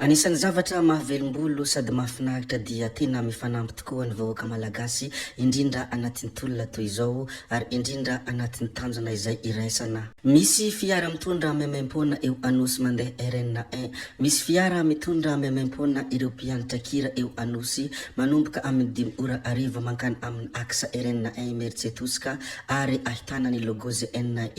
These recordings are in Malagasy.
Anisan'ny zavatra mahavelom-bolo sady mahafinaritra dia tena mifanampy tokoa ny vahoaka Malagasy indrindra anatin'ny tolona toy izao ary indrindra anatin'ny tanjona izay iraisana. Misy fiara mitondra maimaimpoana eo Anosy mandeha RN un. Misy fiara mitondra maimaimpoana ireo mpianatra kira eo Anosy manomboka amin'ny dimy ora hariva mankany amin'ny axe RN un Imerintsiatosika ary ahitana ny logo ZNY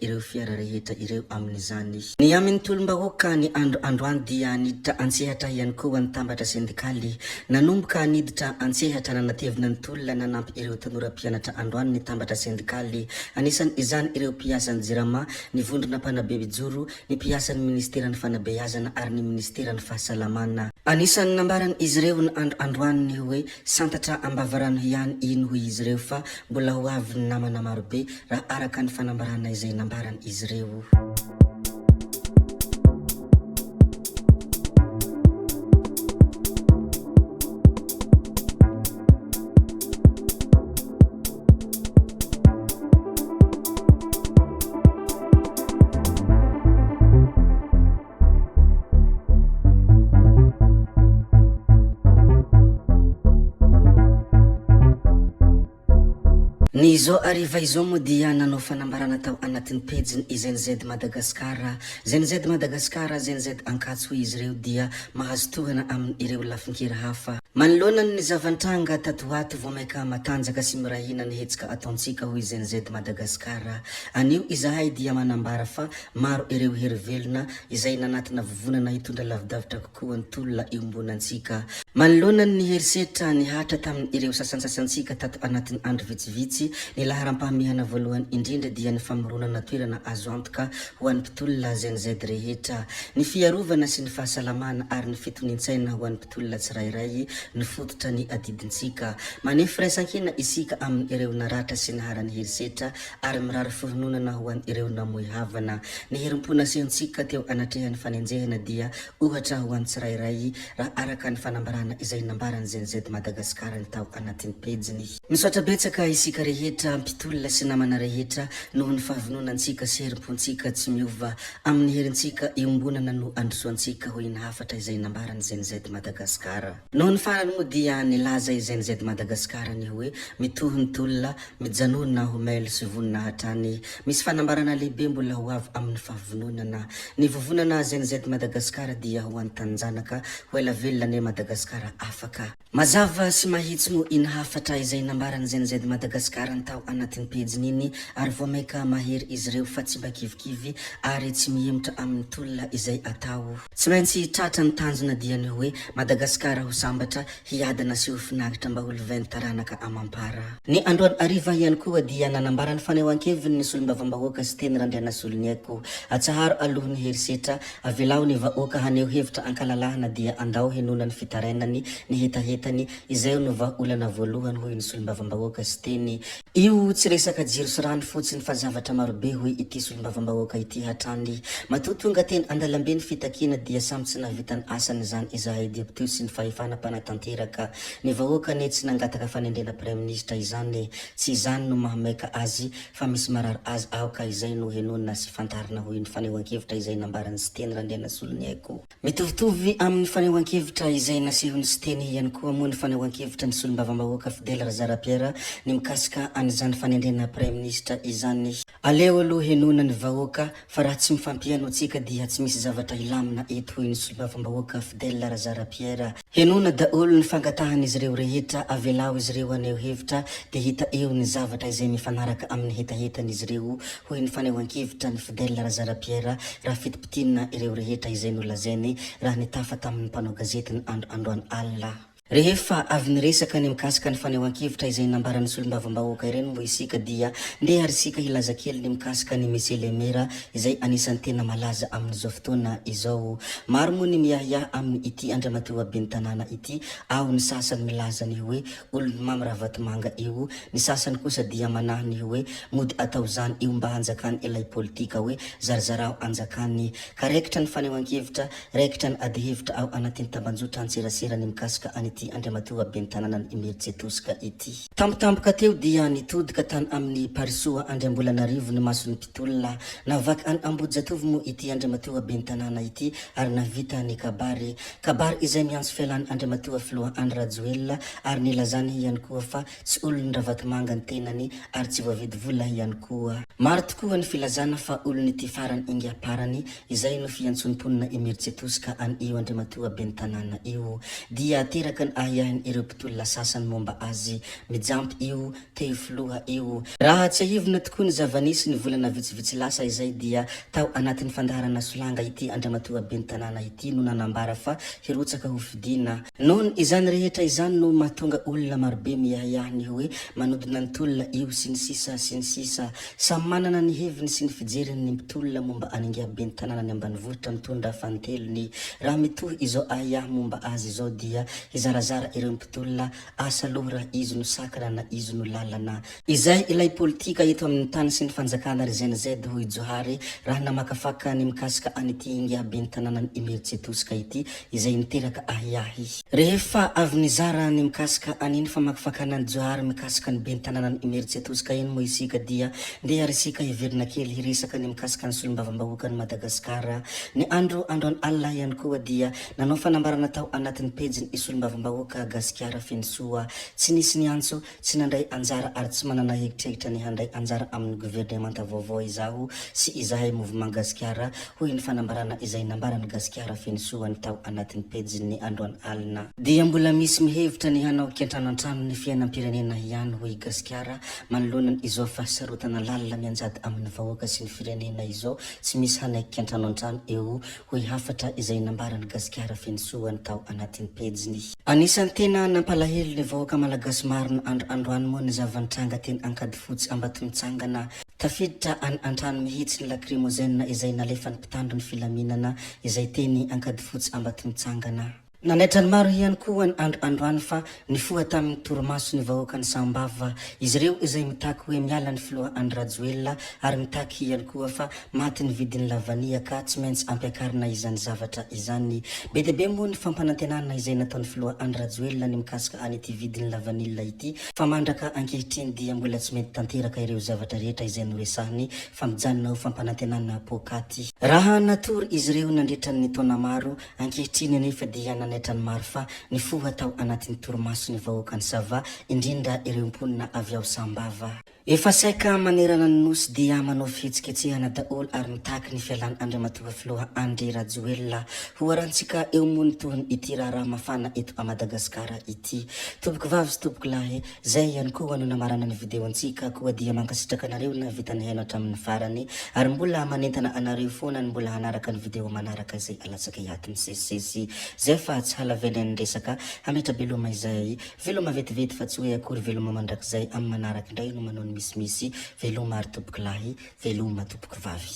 ireo fiara rehetra ireo amin'izany. Ny amin'ny tolom-bahoaka ny andro androany dia niditra an-tsehatra ihany koa ny tambatra sendikaly. Nanomboka niditra an-tsehatra nanatevina ny tolona nanampy ireo tanora mpianatra androany ny tambatra sendikaly. Anisan' izany ireo mpiasan'ny Jirama, ny vondrona mpanabe mijoro, ny mpiasan'ny minisiteran'ny fanabeazana ary ny minisiteran'ny fahasalamana. Anisan'ny nambaran' izy ireo ny andro androany ny hoe santatra ambavarano ihany iny hoy izy ireo fa mbola ho avy ny namana marobe raha araka ny fanambarana izay nambaran' izy ireo. Ny izao hariva izao moa dia nanao fanambarana tao anatin'ny pejiny i Gen Z Madagascar. Gen Z Madagascar, Gen Z Ankatso hoy izy ireo dia mahazo tohana amin'ireo lafin-kira hafa. Manoloana ny zava-nitranga tato ho ato, vao mainka matanjaka sy miray hina ny hetsika ataontsika hoy Gen Z Madagascar. Anio izahay dia manambara fa maro ireo hery velona izay nanatona vovonana hitondra lavidavitra kokoa ny tolona iombonantsika. Manoloana ny herisetra nihatra tamin'ireo sasantsasany-tsika tato anatin'ny andro vitsivitsy, ny laharam-pahamehana voalohany indrindra dia ny famoronana toerana azo antoka ho an'ny mpitolona Gen Z rehetra. Ny fiarovana sy ny fahasalamana ary ny fitonian-tsaina ho an'ny mpitolona tsirairay no fototra ny adidintsika. Maneho firaisankina isika amin'ireo naratra sy niharan'ny herisetra ary mirary fihononana ho an'ireo namoy havana. Ny herim-po nasehontsika teo anatrehan'ny fanenjehana dia ohatra ho an'ny tsirairay raha araka ny fanambarana izay nambaran'ny Gen Z Madagascar ny tao anatin'ny pejiny. Misaotra betsaka isika rehetra mpitolona sy namana rehetra noho ny fahavononantsika sy herim-pontsika tsy miova. Amin'ny herintsika iombonana no androsoantsika hoy ny hafatra izay nambaran'ny Gen Z Madagascar. Noho ny farany moa dia nilaza i Gen Z Madagascar ny hoe mitohy ny tolona, Mijanona ho mailo sy vonona hatrany. Misy fanambarana lehibe mbola ho avy amin'ny fahavononana. Ny vovonana Gen Z Madagascar dia ho an'ny taninjanaka, ho ela velona anie Madagasikara afaka. Mazava sy mahitsy moa iny hafatra izay nambaran'ny Gen Z Madagascar ny tao anatin'ny pejiny iny ary vao maika mahery izy ireo fa tsy mba kivikivy ary tsy mihemotra amin'ny tolona izay atao. Tsy maintsy tratra ny tanjona dia ny hoe Madagasikara ho sambatra, hiadana sy ho finaritra mba ho lovain'ny taranaka amam-para. Ny androany hariva ihany koa dia nanambara ny fanehoan-keviny ny solombavambahoaka Siteny Randrianasoloniaiko. Atsaharo aloha ny herisetra, avelao ny vahoaka haneho hevitra ankalalahana dia andao henoina ny fitarainany, ny hetahetany, izay no vahaolana voalohany hoy ny solombavambahoaka Siteny. Io tsy resaka jiro sy rano fotsiny fa zavatra marobe hoy ity solombavambahoaka ity hatrany. Matoa tonga teny andalambe ny fitakiana dia samy tsy nahavita ny asany izany izahay depiote sy ny fahefana mpanatanteraka. Ny vahoaka anie tsy nangataka fanendrena praiminisitra izany e! Tsy izany no mahamaika azy fa misy marary azy ao ka izay no henoina sy fantarina hoy ny fanehoan-kevitra izay nambaran'i Siteny Randrianasoloniaiko. Mitovitovy amin'ny fanehoan-kevitra izay nasehon'i Siteny ihany koa moa ny fanehoan-kevitra ny solombavambahoaka Fidèle Razara Pierre ny mikasika an'izany fanendrena praiminisitra izany. Aleo aloha henoina ny vahoaka fa raha tsy mifampihaino antsika dia tsy misy zavatra hilamina eto hoy ny solombavambahoaka Fidèle Razara Pierre. Henoina daholo ny fangatahan'izy ireo rehetra, avelao izy ireo haneho hevitra dia hita eo ny zavatra izay mifanaraka amin'ny hetahetan'izy ireo hoy ny fanehoan-kevitra ny Fidèle Razara Pierre raha Tiana ireo rehetra izay nolazainy raha nitafa tamin'ny mpanao gazety ny andro androany alina. Rehefa avy niresaka ny mikasika ny fanehoan-kevitra izay nambaran'ny solombavambahoaka ireny moa isika dia ndeha ary isika hilaza kely ny mikasika an'i Monsieur le Maire izay anisan'ny tena malaza amin'izao fotoana izao. Maro moa ny miahiahy amin' ity Andriamatoa Ben'ny tanàna ity, ao ny sasany milaza ny hoe olon'i Mamy Ravatomanga io, Ny sasany kosa dia manahy ny hoe mody atao zany io mba hanjakany ilay politika hoe zarazaraho anjakany. Ka raikitra ny fanehoan-kevitra, raikitra ny adihevitra ao anatin'ny tambanjotra antserasera ny mikasika an'ity. an'ity Andriamatoa Ben'ny Tanànan'i Imerintsiatosika ity. Tampotampoka teo dia nitodika tany amin'ny Parisoa Andriambolanarivo ny mason'ny mpitolona. Navaky an'i Ambohijatovo moa ity Andriamatoa Ben'ny Tanàna ity ary nahavita ny kabary. Kabary izay miantso fialan'i Andriamatoa Filoha Andry Rajoelina ary nilazany ihany koa fa tsy olon'i Ravatomanga ny tenany ary tsy voavidy vola ihany koa. Maro tokoa ny filazana fa olon'ity farany Ingaparany, izay no fiantsoan'ny mponina Imerintsiatosika an'io Andriamatoa Ben'ny Tanàna io. Dia teraka ny ahiahin'ireo mpitolona sasany momba azy. Mijampy io, te ho filoha io. Raha tsiahivina tokoa ny zava-nisy ny volana vitsivitsy lasa izay dia tao anatin'ny fandaharana Solanga ity Andriamatoa Ben'ny Tanàna ity no nanambara fa hirotsaka ho fidiana. Noho izany rehetra izany no mahatonga olona marobe miahiahy ny hoe manodina ny tolona io sy ny sisa sy ny sisa. Samy manana ny heviny sy ny fijeriny ny mpitolona momba an'ingahy ben'ny tanànan'ny ambanivohitra mitondra fanintelony. Raha mitohy izao ahiahy momba azy izao dia hizarazara ireo mpitolona, asa aloha raha izy no sakana na izy no lalana. Izay ilay politika eto amin'ny tany sy ny fanjakana ry ZNZ hoy Johary raha namakafaka ny mikasika an'ity ingahy ben'ny tanànan'i Imerintsiatosika ity izay niteraka ahiahy. Rehefa avy nizara ny mikasika an'iny famakifakana an'i Johary mikasika ny ben'ny tanànan'i Imerintsiatosika iny moa isika dia ndeha ary isika hiverina kely hiresaka ny mikasika ny solombavambahoakan'i Madagasikara. Ny andro androany alina ihany koa dia nanao fanambarana tao anatin'ny pejiny i solombavambahoaka Gasikara Fenosoa. Tsy nisy niantso Tsy nandray anjara ary tsy manana eritreritra ny handray anjara amin'ny governemanta vaovao izaho sy izahay Mouvement Gasikara, hoy ny fanambarana izay nambaran'i Gasikara Fenosoa ny tao anatin'ny pejiny androany alina. Dia mbola misy mihevitra ny hanao kiantrano an-trano ny fiainam-pirenena ihany, hoy i Gasikara, manoloana izao fahasarotana lalina mianjady amin'ny vahoaka sy ny firenena izao, tsy misy hanaiky kiantrano an-trano eo hoy hafatra izay nambaran'i Gasikara Fenosoa ny tao anatin'ny pejiny. Anisan'ny tena nampalahelo ny vahoaka malagasy maro ny andro androany moa ny zava-nitranga teny Ankadifotsy Ambatomitsangana. Tafiditra any an-trano mihitsy ny lakrimozena izay nalefan'ny mpitandro ny filaminana izay teny Ankadifotsy Ambatomitsangana. Nanaitra ny maro ihany koa ny andro androany fa nifoha tamin'ny torimaso ny vahoakan'i Sambava. Izy ireo izay mitaky hoe miala ny filoha Andry Rajoelina ary mitaky ihany koa fa maty ny vidin'ny lavania ka tsy maintsy ampiakarina izany zavatra izany. Be dia be moa ny fampanantenana izay nataon'ny filoha Andry Rajoelina ny mikasika an'ity vidin'ny lavanila ity fa mandraka ankehitriny dia mbola tsy mety tanteraka ireo zavatra rehetra izay noresahiny fa mijanona ho fampanantenana poakaty. Raha natory izy ireo nandritra ny taona maro Ankehitriny anefa dia nanaitra ny maro fa nifoha tao anatin'ny torimaso ny vahoakan'i Sava, indrindra ireo mponina avy ao Sambava. Efa saika manerana ny Nosy dia manao fihetsiketsehana daholo ary mitaky ny fialan'i Andriamatoa Filoha Andry Rajoelina. Ho arahantsika eo moa ny tohiny ity raharaha mafana eto a Madagasikara ity. Tompoko vavy sy tompoko lahy, Zay ihany koa no namarana ny video antsika koa dia mankasitraka anareo nahavita nihaino hatramin'ny farany ary mbola manentana anareo foana ny mbola hanaraka ny video manaraka izay alatsaka iato misesisesy zay fa tsy halavelay ny resaka hametra beloma izay veloma vetivety fa tsy hoe akory veloma mandrakizay amin'ny manaraka indray no manao ny misimisy veloma ary tompoko lahy veloma tompoko vavy.